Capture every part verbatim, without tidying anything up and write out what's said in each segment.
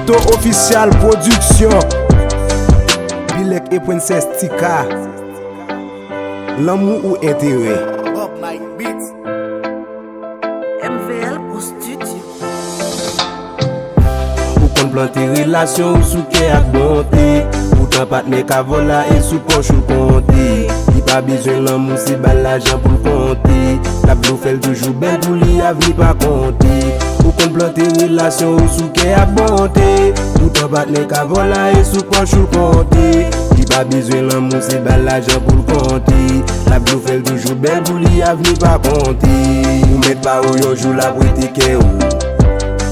To Official Production. Bilek e Princess Tika. Lanmou ou enterè. Bob Mike Beats. M V L Pro Studio. Ou konn plante relasyon ou sou kè ak bonte. Poutan patnè ka vòlè e sou pòch ou l konte. Li pa bezwen lanmou, se ba l lajan pou l konte. L ap di w fè l toujou bèl pou li, avni pa konte. Ou konn plante relasyon ou sou kè ak bonte. Poutan patnè ka vòlè e sou pòch ou l konte. Li pa bezwen lanmou, se ba l lajan pou l konte. L ap di w fè l toujou bèl pou li, avni pa konte. Ou mèt pa ou yon jou l ap rete kè ou.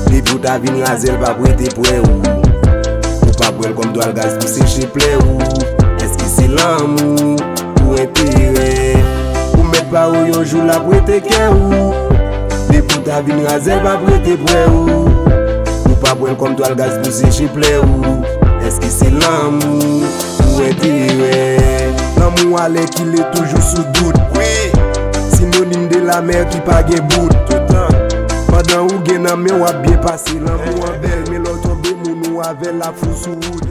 Depi w ta vin razè l p ap rete prè ou. Ou p ap wè l kòm twal gaz pou seche plè ou. Èske se lanmou ou enterè? Ou mèt pa ou yon jou l ap rete kè ou. Depi w ta vin razè l p ap rete prè ou. Ou p ap wè l kòm twal gaz pou seche plè ou. Èske se lanmou ou enterè? Lanmou alèkile toujou sou dout. Wi. Sinonim de lanmè ki pa gen bout. Toutan. Pandan ou gen nan men w ap byen pase. Lanmou an bèl, men lè w tonbe moun ou avè l ap fou sou wout.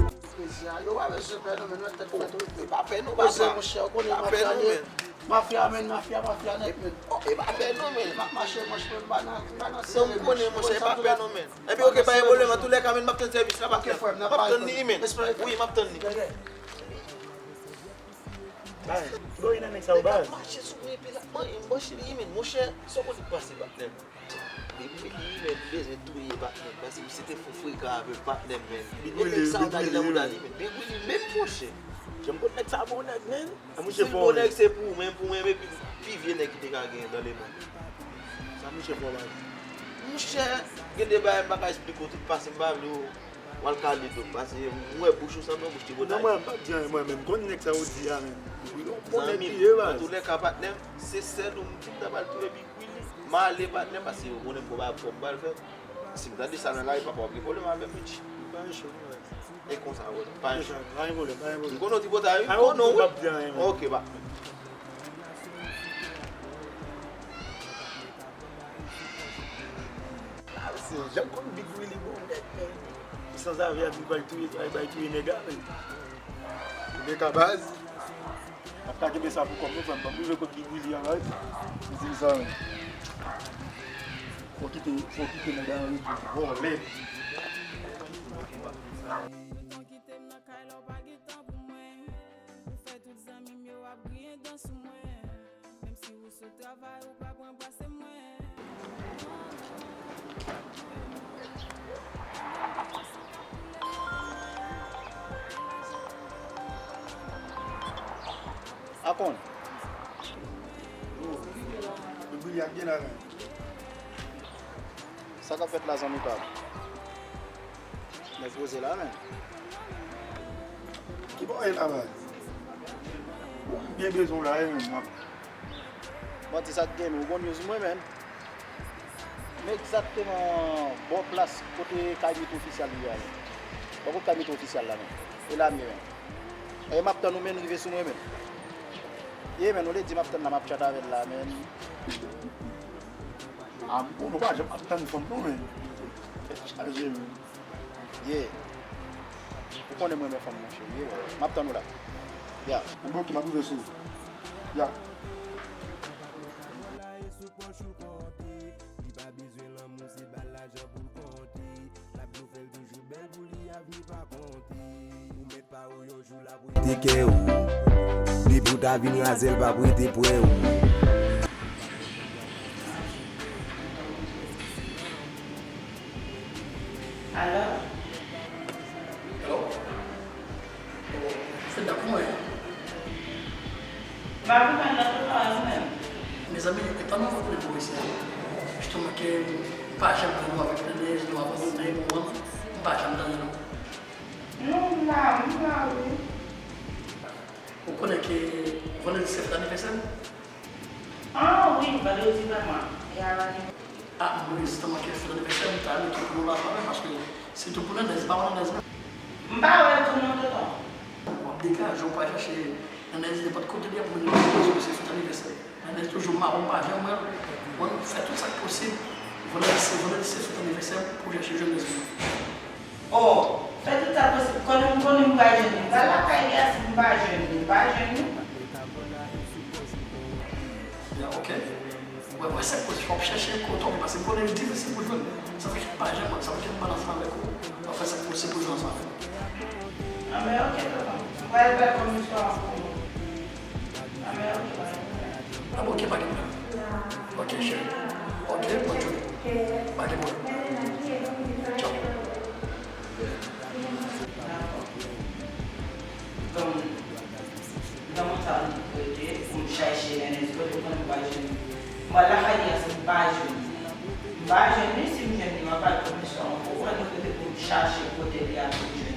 Yo pa bezwen pè non, men nou tèt fèt wi. E pa pè non, papa. Monchè, ou konnen mafya, men. Mafya, men, mafya, mafya nèt, men. Oh, e pa pè non, men. M ap mache, monchè, m pa nan, m pa nan seri, monchè. Non, m konnen, monchè, e pa pè non, men. Epi, oke, pa gen pwoblèm, antoulèka, men, m ap tann sèvis la, patnè. Oke, frè m, n ap pale. M ap tann li, men. Wi, m ap tann li. Bay, ki bò w ye nan nèg sa yo, baz? L ap mache sou mwen, epi l ap manyen m, bòch li, men, monchè, sa w konn ki pase, patnè. Big Willy, men, li bezwen touye patnè m, paske misye te fon frekan avè patnè m, men. E nèg sa yo t ale nan mouda li, men. Big Willy menm, monchè. Jan m konn nèg sa bon nèg, men. Monchè, si l bon nèg, se pou ou menm, pou mwen, epi pi vye nèg ki te ka genyen nan lemonn. Sa monchè fò, baz. Monchè, gen de bagay m pa ka esplike w tout, paske m pa vle w al kale do m, paske m wè bouch ou sanble yon bouch tripotay. Non, mwen, m p ap di anyen, mwen menm. Konn nèg sa yo di a, men. Wi, yon bon nèg li ye, baz. Zanmi m, antoulèka, patnè m, se sèl ou m tout tan pral touye, Big Willy. M ale, patnè m, paske ou konnen m gon bagay pwòp m pral fè. Si m tande sa nan lari, papa, w ap gen pwoblèm avè m, Richie. Pa gen cho, non, baz. E konsa, wè, pa gen cho. Pa gen pwoblèm, pa gen pwoblèm. M konnen w tripotay, wi, m konnen w, wi. Oke, patnè. Ah, se jan m konn Big Willy bon nèt, men. Sanzave a di l pral touye, pral bay touye nèg la, men. Ou gen ka baz? M ap ka kenbe sa pou kò m, non, frè m. Ban m rive kot Big Willy a, baz. Ou di m sa, men. Fò kite, fò kite nèg la ann retou. Vòlè. Ou kite m nan kay la, ou pa gen tan pou mwen. Ou fè tout zanmi m yo ap griyen dan sou mwen. Menm si ou sou travay, ou p ap ranplase mwen. Akon. Yo, yo brilyan byen la, men. Sa k ap fèt la, zanmi pa m? Nèg poze la, men. Ki bò w ye la, baz? Ou byen bezwen w la, wi, men, m ap. Bon, di sa k gen, men, ou gon news mwen, men. Men egzakteman bò plas kote kay Mito Ofisyal ye a, men. Bò kote kay Mito Ofisyal la, men. E la m ye, men. E m ap tann ou, men, rive sou mwen, men. Ye, men, ou le di m ap tann la, m ap tchat avè l la, men. A, m konnen w pa janm ap tann fanm non, men. Tèt chaje, men. Yeah. Ou konnen m renmen fanm, monchè. Yeah. M ap tann ou la. Yeah. Bon, ok, m ap rive sou ou. Yeah. Te kè ou. Depi w ta vin razè l p ap rete prè ou. Alo? Alo? Se dat mwen. M pa konprann nan tout pawòl ou menm. Mezanmi, e pa nou vòt pou isi a. Jisteman ke m pa janm wè nou avèk Nanèz, nou abandone nou, m pa janm tande nou. Non, m la, m la, wi. Ou konnen ke vandredi se fèt anivèsè m? Ah, wi, vandredi vrèman. E a la ni. Ah, mwen, jisteman, ke fèt anivèsè m, m ta renmen ke pou nou la kanmenm, paske sitou pou Nanèz, pa wè Nanèz, non. M pa wè l tou, non, tonton. W ap degaje w, w pa chache Nanèz nenpòt kote li ap vin, paske se fèt anivèsè. Nanèz toujou mawon, m pa janm wè l. Bon, fè tout sa k posib. Vandredi se, vandredi se fèt anivèsè m, pou chache jwennèz mwen. Oh, fè tout sa posib. Konnen m konnen m pa jwenn li. M pral lakay li a, si m pa jwenn li, m pa jwenn li. Ya, ok. Wè, wè, se pou w ap chèche kote w, paske m konnen l difisil pou jwenn. Sa fè ke m pa janm, sa fè ke m pale ansanm avèk ou. W ap fè sa k posib pou jwenn ansanm avèk ou. Anben, ok, tonton. M pral bay kòm istwa an pou ou. Anben, ok, pa gen pwoblèm. Anben, ok, pa gen pwoblèm. Ok, cheri. Ok, bonjou. Pa gen pwoblèm. Tchaw. Dakò. Bon, nan mwen sa m rete, pou m chache Ernest kote pou m pa jwenn. Mwen lakay li a si m pa jwenn. M pa jwenn li, si m jwenn li, m ap al pou misyon an pou mwen rete pou m chache kote li a pou m jwenn li.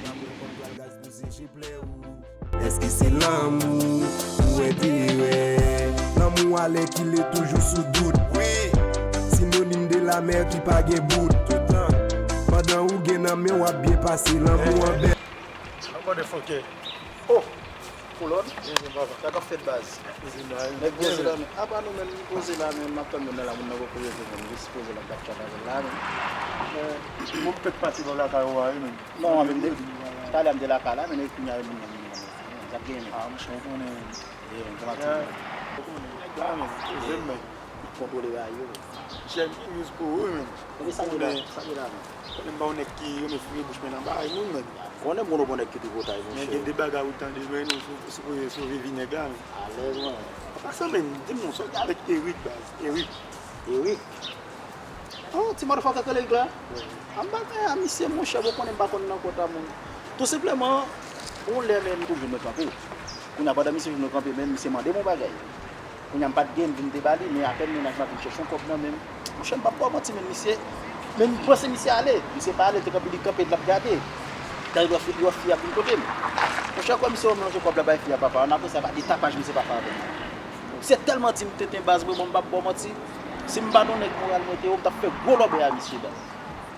Èske se lanmou ou enterè? Lanmou alèkile toujou sou dout. Wi. Sinonim de lanmè ki pa gen bout. Toutan. Pandan ou gen nan men w ap byen pase, lanmou an bèl. Motherfucker. Oh! Kolòn? Sa k ap fèt baz? Nèg poze la men. Apa nou menm poze la men, m ap tann moun nan la, moun nan poko rete menm. Li sipoze nan bat chat avè l la men. Bon, m pèt pase bò lakay ou a wi menm. Non, men talè a m te lakay la, men kounye a moun nan vin nan mwen. Sa k genyen menm? Ah, monchè, ou konnen. Ye, men kòman ti. Ou konnen nèg la men, poze m men. Kontwole bagay yo. Jèn ki news pou ou menm. Konnen sa gen la, sa gen la menm. Konnen m pa yon nèg ki renmen foure bouch mwen nan bagay moun menm. Konnen m konnen w bon nèg ki tripotay, monchè. Men gen de bagay ou tande men, ou sou, ou sipoze sove vi nèg la men. Alèz mwen. An pasan menm, di m non, sa w gen avèk Eric baz? Eric. Eric. Oh, ti motherfucker k rele Eric la? Wi. A m pa gen a misye, monchè, bon, konnen m pa konn nan kont a moun. Tou senpleman, yon lè men m toujou mwen kanpe. Kounye a pandan misye jwenn mwen kanpe, men misye mande m yon bagay. Kounye a m pa t gen, m vin te ba li, men apèn mennaj mwen vin chèche yon kòb nan men m. Monchè, m p ap ba w manti, men misye, men m panse misye ale. Misye pa ale, l te kanpe, li kanpe, l ap gade. Gade, l wè fi, l wè fi a vin kote m. Monchè, kwè misye wè m lonje kòb la bay fi a papa. Ann apre sa, pa de tapaj misye pa fè avè m. Se tèlman di m tenten baz mwen, bon, m p ap ba w manti. Si m pa t yon nèg moral mwen te yo, m t ap fè gwo lòbèy a misye baz.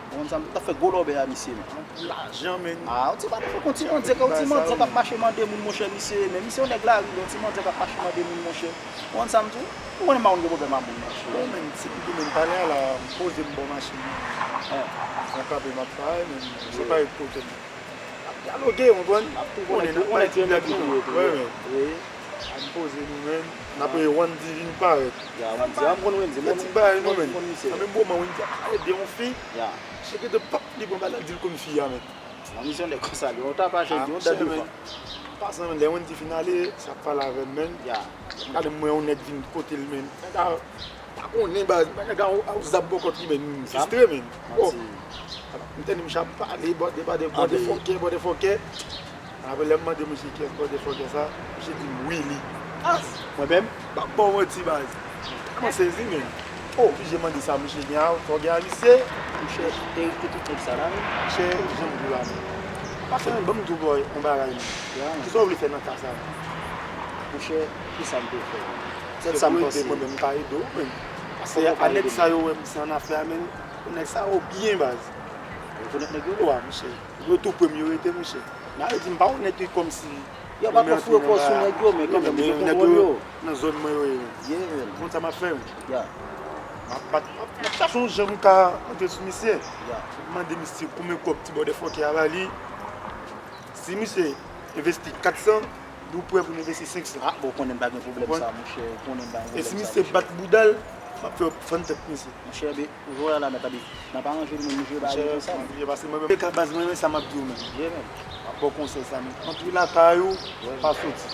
Ou konn sa, m t ap fè gwo lòbèy a misye men. Lajan men. Ah, yon ti motherfucker, yon ti mandyan, yon ti mandyan k ap mache mande moun monchè misye, men misye yon nèg lari, yon ti mandyan k ap mache mande moun monchè. Ou konn sa m di w? Ou konnen m pa konn gen pwoblèm ak moun monchè. Bon, men si m di men pale a la, m poze m bò machin nan. Yon kanpe m ap fè men se pa yon kote m. N ap dyaloge, ou konprann? Konnen n ap bay ti blag yo tou. Wi, wi. Wi. Ann poze nou menm, n ap wè Wendy vin parèt. Ya, Wendy, a m konn Wendy, men ti bagay nou menm. Nan menm moman Wendy ap pale de yon fi, misye gentan pap li pran bal la di l konn fi a menm. Nan misyon nèg konsa, li yon tapaj, li yon dad de fwa. Pasan lè Wendy fin ale, sa ap pale avè m menm. Gade m wè yon nèg vin kote l menm. Nèg la pa konnen baz, nèg la ap zap bò kòt li menm, m fristre menm. Oh. M tande misye ap pale, bò de, bò de, bò de fòkè, bò de fòkè. Apre lè m mande misye kiyès motherfucker sa, misye di m Willy. Ah! Mwen menm? M p ap ba w manti baz. M tèlman sezi menm. Oh! Oblije mande sa misye gen a, sa w gen a misye? Monchè, Eric te tout nèg sa la menm. Monchè, jan m di w la menm. Pa fè menm, ban m di w bòy, yon bagay menm. Kisa w vle fè nan ka sa? Monchè, kisa m te fè? Sèl sa m panse. Mwen menm m ka ede w menm. Paske a nèg sa yo wè m se annafè a menm. Nèg sa yo byen baz. Ou rekonèt nèg yo? Wi monchè. Yo tou premye yo rete monchè. N a di m pa onèt wi kòmsi. Yo pa twò foure kò sou nèg yo, men kanmenm yo gen kontwòl yo. Nan zòn mwen yo ye. Ye, men. Ou konn sa m ap fè wi. Ya. M ap bat, m ap, m ap chache yon jan m ka antre sou misye. Ya. M ap mande misye konbyen kòb ti motherfucker a ba li. Si misye envesti kat san, nou prè pou n envesti senk san. Ah, bon, ou konnen m pa gen pwoblèm sa, monchè. Ou konnen m pa gen pwoblèm sa, monchè. E si misye bat bouda l, m ap fè fann tèt misye. Monchè, be, Ou jwe la, mèt abi. N ap aranje nou menm, nou jwe bagay konsa. Monchè, paske mwen menm, e ka baz mwen, men sa m ap di w menm. Ye, men. M ap ba w konsèy sa menm. Antre lakay ou, pa soti.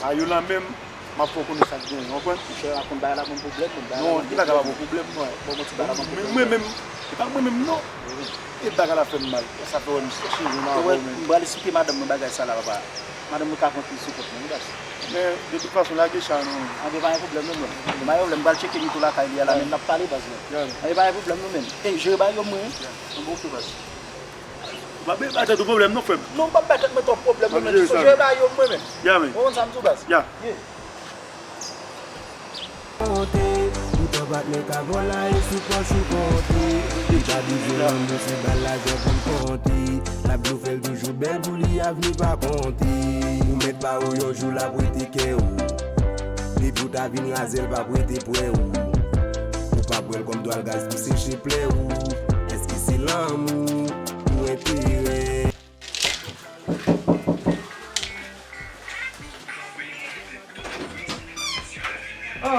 Kay ou la menm, m ap fè w konnen sa k genyen, ou konprann? Monchè, rakonte bagay la ban m pwoblèm, non, bagay la ban m pwoblèm. Non, li pa ka ba w pwoblèm, non. Bon, bon, ti bagay la ban m pwoblèm. Mwen menm, e pa mwen menm, non. E bagay la fè m mal. Sa fè wè m chèche jwenn avè w menm. M pral esplike madanm mwen bagay sa la, papa. Madanm mwen ka pran kriz sou kont mwen, wi, baz. Men, de tout fason, lage chay nou. Anben, pa gen pwoblèm, non, men. Pa gen pwoblèm, m pral tcheke Nito lakay li a la, men n ap pale, baz, men. Anben, pa gen pwoblèm, non, men. Ey, jere bagay yo mwen, wi. Anben, oke, baz. Ou pa bay tèt ou pwoblèm, non, frè m. Non, m p ap bay tèt mwen twòp pwoblèm, non, men. Jere bagay yo mwen, men. Ou konprann sa m di w, baz? Konte, poutan patnè ka vòlè e sou pòch ou konte. Li pa bezwen lanmou, se bal lajan pou l konte. L ap di w fè l toujou bèl pou li, avni pa konte. Ou mèt pa ou yon jou l ap rete kè ou. Depi w ta vin razè l p ap rete prè ou. Ou p ap wè l kòm twal gaz pou seche plè ou. Èske se lanmou ou Oh,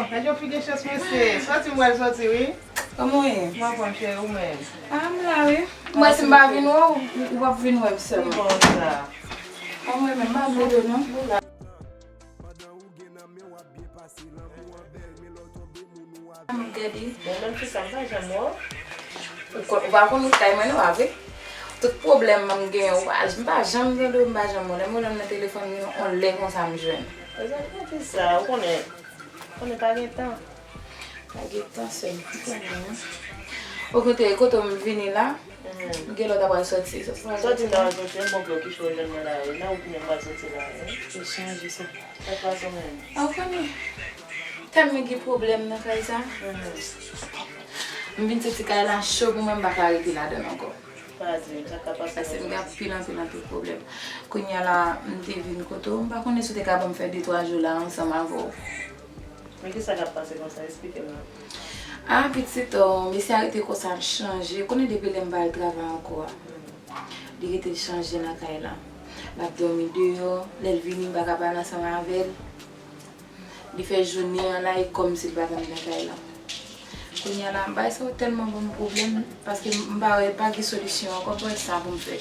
nèg yo pi gen chans mesye. Sòti m pral sòti wi. Kòman w ye? M anfòm cheri, ou menm? Ah, m la wi. Mwen si m pa vin wè w, ou p ap vin wè m sèlman. Ki bon sa? Kòman w ye menm? M pa vle do non. M gade. Bon, menm fi sa, m pa janm wè w. Ou konn, ou pa konn wout kay mwen non, pa vre? Tout pwoblèm m genyen, ou pa, m pa janm tande w, m pa janm wè w. Lè m wè w nan telefòn, gen yon lè konsa m jwenn. Mezanmi, men fi sa, ou konnen, konnen pa gen tan. Pa gen tan, sè m, ou konnen. Okontrè, kote m vini la, m gen lè w ta pral sòti. Sòti m ta pral sòti, m bon plo ki cho jwenn mwen la, e nan wout mwen m pral sòti la, wi. Ou chanje sa. Sa k pase w menm? Ah, ou konnen, tèlman gen pwoblèm nan kay sa. M vin santi kay la cho pou mwen, m pa ka rete ladan l ankò. Pa di m, sa k ap pase w menm? Paske m gen anpil, anpil, anpil pwoblèm. Kounye a la, m te vin kote w, m pa konnen si w te ka ban m fè de twa jou la ansanm avè w. Men kisa k ap pase konsa? Esplike m non. Ah, pitit, oh, mesye a rete konsa, l chanje. Konnen depi lè m pa al travay ankò a, li rete l chanje nan kay la. L ap dòmi deyò, lè l vini, m pa ka pale ansanm avè l. Li fè jounen an la, e kòmsi l pa janm nan kay la. Kounye a la, bagay sa yo tèlman ban m pwoblèm, paske m pa wè, pa gen solisyon ankò pou sa pou m fè.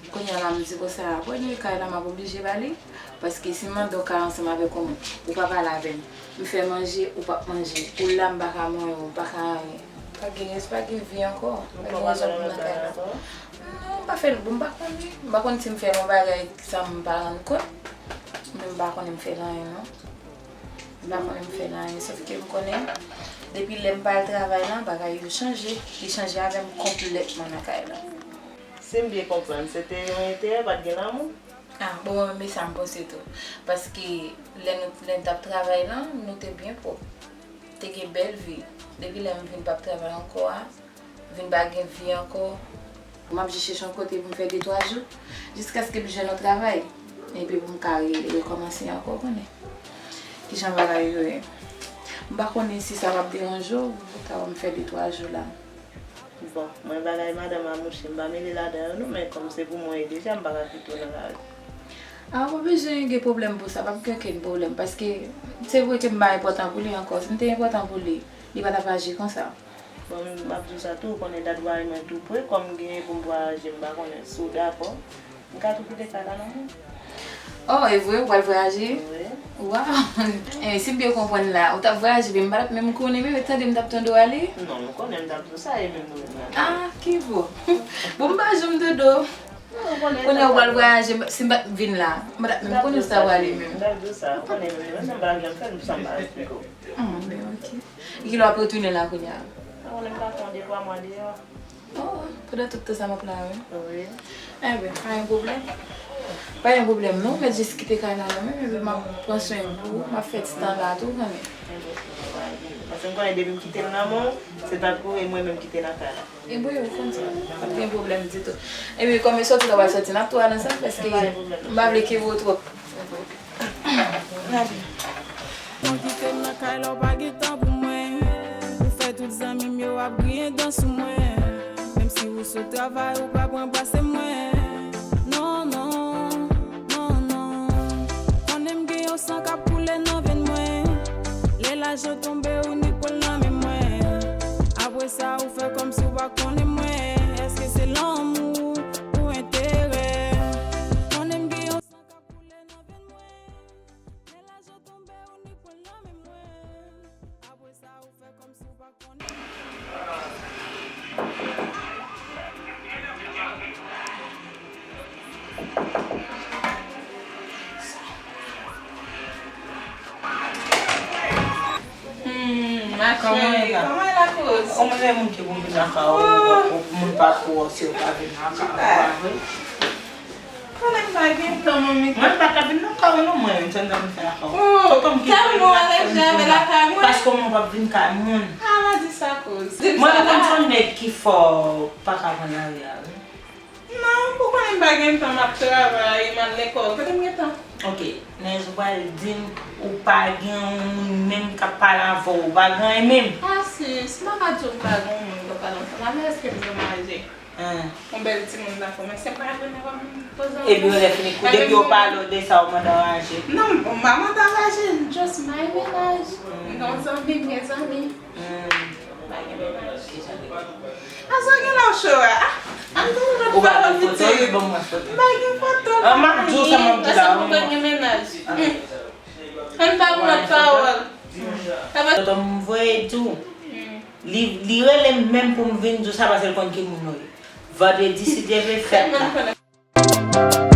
Kounye a la, m di konsa, bon, anyway, kay la, m ap oblije ba li, paske si m mande w kay ansanm avèk yon moun, ou pa pale avè m, m fè manje, ou p ap manje, ou la, m pa ka manyen w, ou pa ka anyen. Pa gen rès, pa gen vi ankò. Pa gen rezon pou m nan kay la. Non, m pa fè l, bon, m pa konnen. M pa konn si m fè yon bagay sa m pa rann kont, men m pa konnen m fè l anyen, non. M pa konnen m fè l anyen, sòf ke m konnen, depi lè m pa al travay lan, bagay yo chanje. Li chanje avè m konplètman nan kay la. Si m byen konprann, se te yon enterè, pa t gen lanmou? Ah, bon, mwen menm e sa m panse tou. Paske lè nou, lè n t ap travay lan, nou te byen pwòp. Te gen bèl vi. Depi lè m vin p ap travay ankò a, vin pa gen vi ankò. M ap jis chèche yon kote pou m fè de twa jou, jiskaske m jwenn yon travay. Epi pou m ka re-, rekòmanse ankò, konnen kijan bagay yo ye. M pa konnen si sa p ap deranje w, ou ta wè m fè de twa jou la. Bon, mwen bagay madanm a mouche, m pa mele ladan yo non, men kòm se pou mwen ye deja, m pa ka kite w nan lari. A, ou pa bezwen gen pwoblèm pou sa, p ap gen okenn pwoblèm, paske se vre ke m pa enpòtan pou li ankò. Si m te enpòtan pou li, li pa t ap aji konsa. Bon, m ap di w sa tou, ou konnen dat vwayaje mwen tou pre, kòm m genyen pou m vwayaje, m pa konnen si w dakò. M ka tou kite kay la nan men w. Oh, e vre, ou pral vwayaje? Wi. Waw! Eh, si m byen konprann la, ou t ap vwayaje, men m pa t ap menm konnen, men tande m t ap tande w ale? Non, m konnen m t ap di w sa, e menm ou menm la. Ah, ki bo! Bon, m pa janm tande w. Non, ou konnen. Kounye a ou pral vwayaje, si m pa t vin la, m pa t ap menm konnen sa w ale menm. M t ap di w sa, ou konnen menm, menm jan m pa janm fè l, pou sa m pa eksplike w. Hmm, ben, ok. E kilè w ap retounen la kounye a? Ou konnen m pase yon de twa mwa deyò. Oh, pandan tout tan sa m ap la, wi. Wi. Enben, pa gen pwoblèm. Pa gen pwoblèm, non, mèt jis kite kay la nan men m, epi m ap pran swen m pou ou, m ap fè ti tan la tou, konnen. Enben, se pa gen. Paske m konnen depi m kite l nan men w, se tankou e mwen menm ki te nan kay la. Ebyen, ou konn sa. Pa t gen pwoblèm ditou. Ebyen, kòm e sòti la, w al sòti, n ap tou al ansanm, paske m pa vle kite w twòp. Gade. Ou kite m nan kay la, ou pa gen tan pou mwen. Ou fè tout zanmi m yo ap griyen dan sou mwen. Menm si ou sot travay, ou pa pran pase mwen. Non, non, non, non. Konnen m gen yon san k ap koule nan venn mwen. Lè lajan tonbe, ou nik pran l nan men mwen. Apre sa, ou fè kòmsi ou pa konnen mwen. Èske se lanmou ou enterè? Konnen m gen yon san k ap koule nan venn mwen. Lè lajan tonbe, ou nik pran l nan men mwen. Apre sa, ou fè kòmsi ou pa konnen. Hmm, ma chérie, kòman e la kouz? Kòman e moun ki pou vin nan kay ou, moun pa twò, si yo pa vin nan kay ou, pa vre? Konnen m pa gen tan, manmi. Mwen pa ka vin nan kay ou non, mwen, m tande m fè lakay ou. Oh, tèlman w alèji avè lakay mwen. Paske mwen p ap vin kay moun. Ah, pa di sa kouz. Mwen konn se yon nèg ki fò, pa ka pran lari a, wi. Non, ou konnen m pa gen tan, m ap travay, m al lekòl. Kote m gen tan? Ok, Nèj, ou pral di m ou pa gen yon moun menm k ap pale avè w, ou pa gen anyen menm? Ah, sis, m pa ka di w m pa gen yon moun k ap pale ansanm avè, èske m gen maje? Hein. Yon bèl timoun nan kòmanse pa renmen wè m poze. Epi yo lè fini kou depi yo pale w de sa ou mande anraje. Non, m pa mande anraje, just may menaj. M gen yon zanmi, m gen zanmi. M pa gen menaj. Asa gen la w cho a. An tou lòt Ou pa pawòl gen foto, itil. Li ban mwen foto. M pa gen foto. An m ap di w sa m ap di la. Paske m pa gen menaj. An pa yon lòt pawòl. Foto m voye di w. Li, li rele m menm pou m vin di w sa paske l konn ki moun ou ye. Vandredi, si Dye vle, fèt la.